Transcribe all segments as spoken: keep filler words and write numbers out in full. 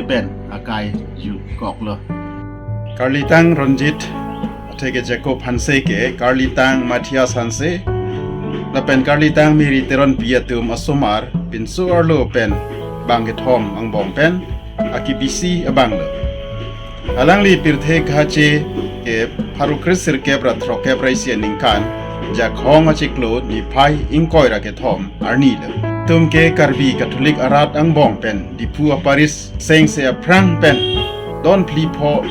pen akai ju koklo. Karlitang Ronjit atheke Jacob Hanse ke Karlitang Matthias Hanse lapen Karlitang Mary Teronpi atum asomar pinso arlo pen bang kethom angbong pen akibisi abang lo. Alangli pirthe khache ke pharo kre sirkep ra throkkep ra isi aningkan Jakhong achiklo niphai ingkoi ra kethom arni lo. Tum ke Karbi Catholic arat angbong pen Diphu aparish sengse aphrang pen don phli pho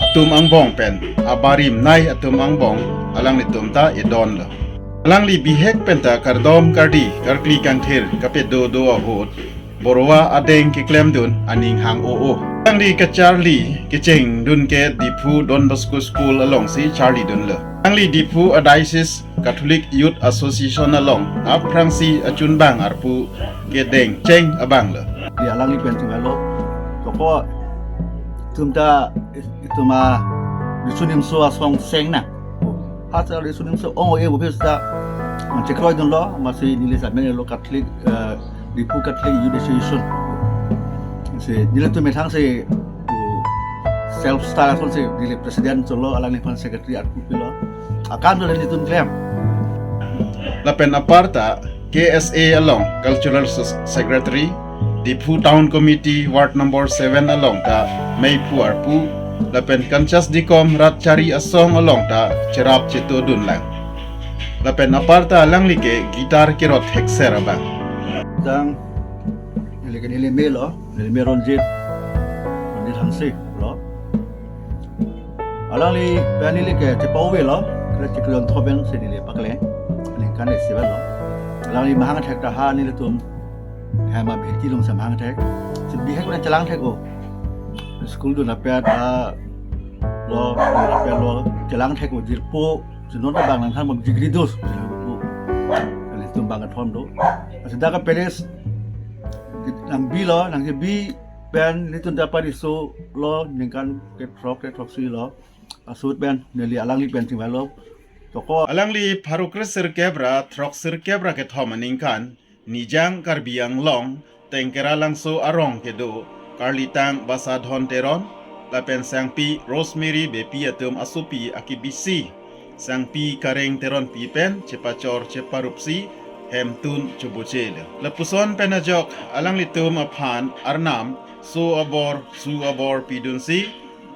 atum angbong pen abarim nai atum angbong alanglitum ta edon lo. Alangli bihek pen ta kardom kardi karkli kangthir kapedo do ahut Borwa adeng keklemdun aning hang o o. Alangli kacharli kechengdun ke Diphu Don Bosco School alongsi charlidun lo. Alangli Diphu a Diocese Catholic Youth Association along aphrangsi achunbang arpu kedeng cheng abang lo. Di alangli pen tinglo. Toko tum ta itum a Disunimso asong seng na. Hasa Disunimso ong o e bo phis ta chekroidunlo, masi neli samen lo Catholic, eh, Diphu Catholic Youth Association. Si nelitum methang si, uh, self style asonsi neli president cholo, alangliphan secretary arpu pilo. Akam do nelitum klem. Lapen aparta K S A along Cultural Ses-, Secretary, Diphu Town Committee Ward number seven along ta meiphu arpu, lapen Kanchas Dikom Rat Chari Asong along ta cherap chetodun lang. Lapen aparta alangli ke guitar kerot thekser abang. Tang, neli ke neli me lo, neli me Ronjit, Ronjit Hanse lo. Alangli pen neli ke chepau ve lo, kre chiklo thop pen si neli pakle, ningkan isi pen lo. Alangli mahang thek ta ha nelitum, hem abhiti along si mahang thek. Si bihek pen chelang thek o. School dun apet a lo, apet lo, chelang thek o jirpo, si non ta bang nangthan bang jigri dos, jirpo. Nelitum bang kethom do. Asi dak a palace, nangbi lo, nangkebi pen nelitum ta pariso lo, ningkan kethrok, kethrok si lo. Asut pen, neli alangli pen tinglo. Toko. Alangli pharo kre sirkep ra, throk sirkep ra kethom aningkan, Nijang Karbi Anglong, Tengkera Langso arong kedo, Karlitang Basadhon Teron, lapen Sangpi Rosemary Beypi atum asopi akibisi, Sangpi Kareng Teronpi pen, chepachor cheparupsi, hemtun choboche lo. Lapuson pen ajok, alanglitum aphan, arnam, so abor, su abor pidunsi,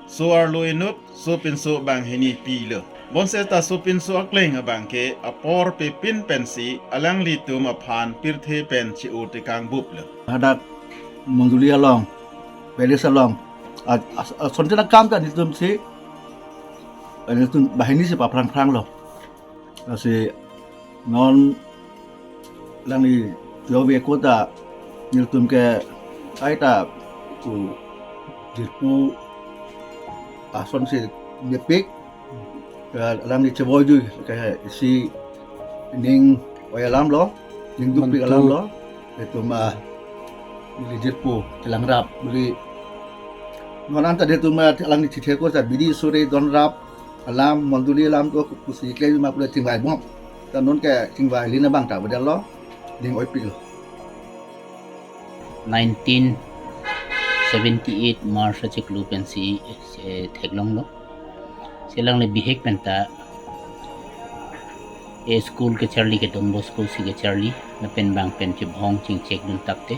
so arlo inut, so pinso banghini pilo. Bonseta so pinso akleng abang ke apor pepin pensi alanglitum aphan pirthe pen che-o tekang bup lo. Hadak Mondoli along, palace along, a, a, a, sonte akam ta nelitum si, nelitum banghini si paphrang phrang lo. Lasi non alangli jove kota nelitum ke kaita ku jirpo asonsi nepik, ke alangli chevoi jui ke isi ning oi alam lo, ning dukpik alam lo, itum a neli jirpo chelangrap beli. Non anta itum a alangli chithe kota bidi sore donrap alam, Mondoli alam to pusi klem ma pule chingvai bom. Ta non ke chingvai lina bang ta bedal lo, ding oipik lo. Nineteen seventy-eight March achiklo pensi, eh, theklong lo. Si alangli bihek pen ta, eh, school kecharli ke Don Bosco si kecharli, lapen bang pen chibhong chingchek dun tapte.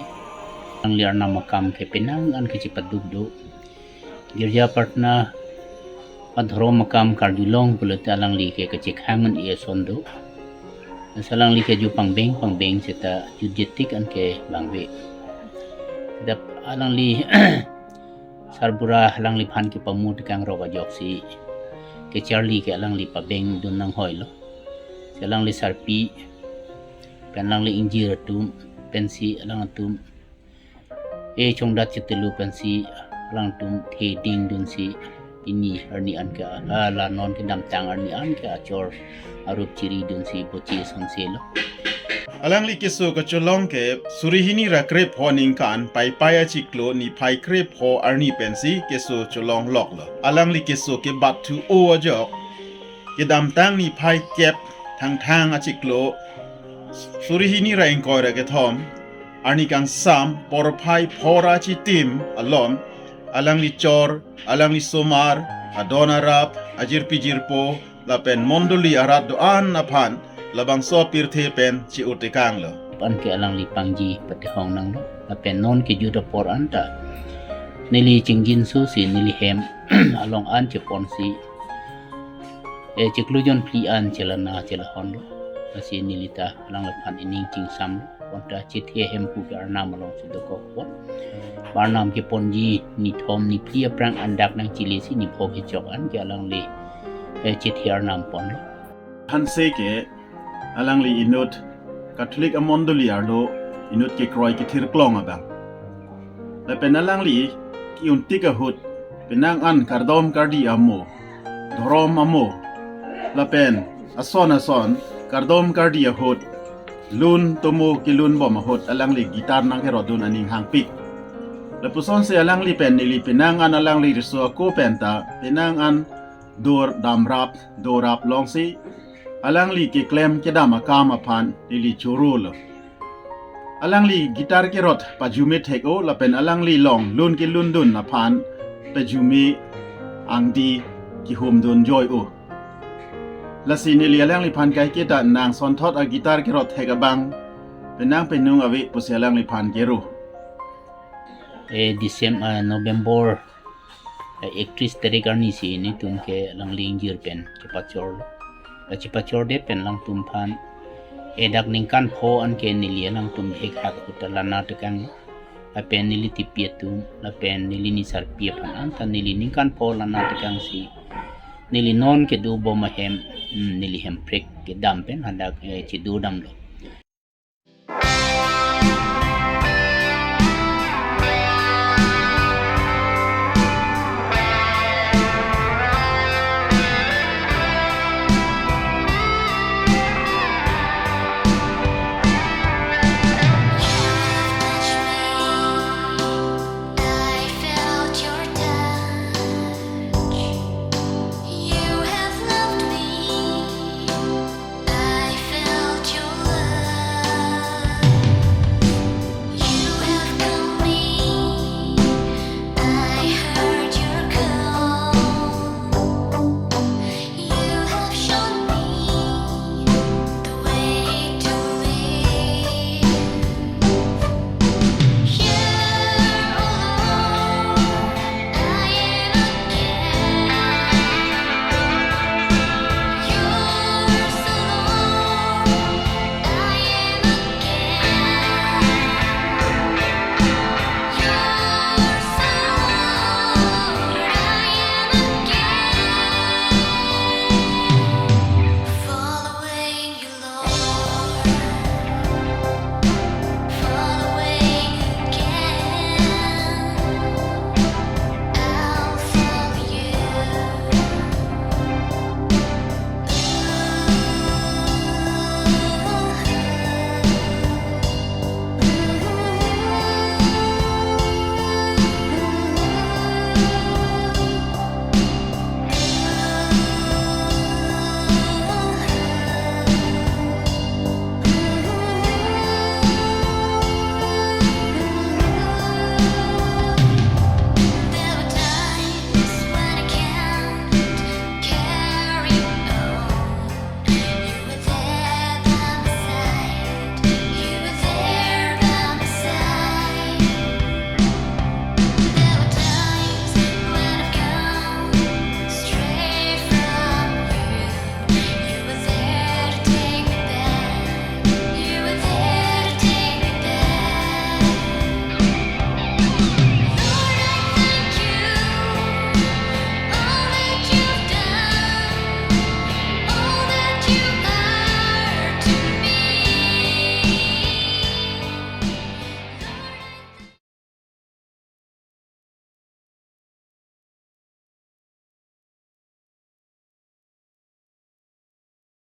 Alangli arnam akam ke penang an ke chipaduk do. Girja prarthana adhorom akam karjulong pulote alangli ke kachekhaman e ason do. Lasi alangli ke ju pangbeng pangbeng seta ju jetik an ke bangve. Dap alangli sarbura alangliphan kepamur tekang rok ajoksi kecharli ke alangli pabeng dun nanghoi lo. Si alangli sarpi pen alangli ingjir atum pensi alangtum e chongdat chetelu pensi alangtum theding dunsi pini arni an ke, ah, la non kedamtang arni an ke achor arup chiri dunsi bochi sangse lo. Alangli keso kacholong ke suri hini ra krepho aningkan Paipai achiklo niphai krepho arni pensi keso cholong lok lo. Alangli keso kebat thu o ajok kedamtang niphai kep Thangthang achiklo suri hini ra ingkoi ra kethom arni kangsam porphai phora chitim along alangli chor, alangli somar, adon arap, ajirpi jirpo, lapen mondoli arat do-an aphan labangso pirthe pen chi-utekanglo. Anke alangli pangji patehong nanglo. Lapen non kejut apor anta neli chingjinso si neli hem along an cheponsi, eh, chiklo jon phli an chelana chelahonlo. Lasi neli ta alangliphan ining chingsamlo. Bonta chethe ahemphu ke arnam alongsi dokok pon. Arnam keponji nithom niphli aphrang an dak nangchele si nipho kechok an ke alangli, eh, chethe arnam ponlo. Hanse ke alangli inut Catholic amondoli arlo inut kekroi kethirklong abang. Lapen alangli ke-untik ahut penang an kardom kardi amo, dhorom amo, lapen ason ason kardom kardi ahut, lun tomo kelun bom ahut alangli guitar nangkerotdun aning hangpik. Lapusonsi alangli pen neli penang an alangli riso ako penta penang an dur damrap dorap longsi alangli keklem kedam akam aphan neli chorolo. Alangli guitar kerot pajume thek-o lapen alangli along lun kelundun aphan pajume angdi kehumdun joi-o. Lasi neli alangliphan kaiketa nang sonthot a guitar kerot thek abang penang penung ave pusi alangliphan kero. Eh, December, ah, November, eh, iktris tarik arni si netum ke alangli ingjir pen chepachorlo. Kachepachordet pen alangtum aphan, eh, dak ningkan pho anke neli alangtum hek hak ahut ta lana tekang. Lapen neli tipi atum, lapen neli nisarpi aphan anta neli ningkan pho lana tekangsi neli non kedo bom ahem, hmm, neli hemprek kedam pen hadak, eh, chedodamlo.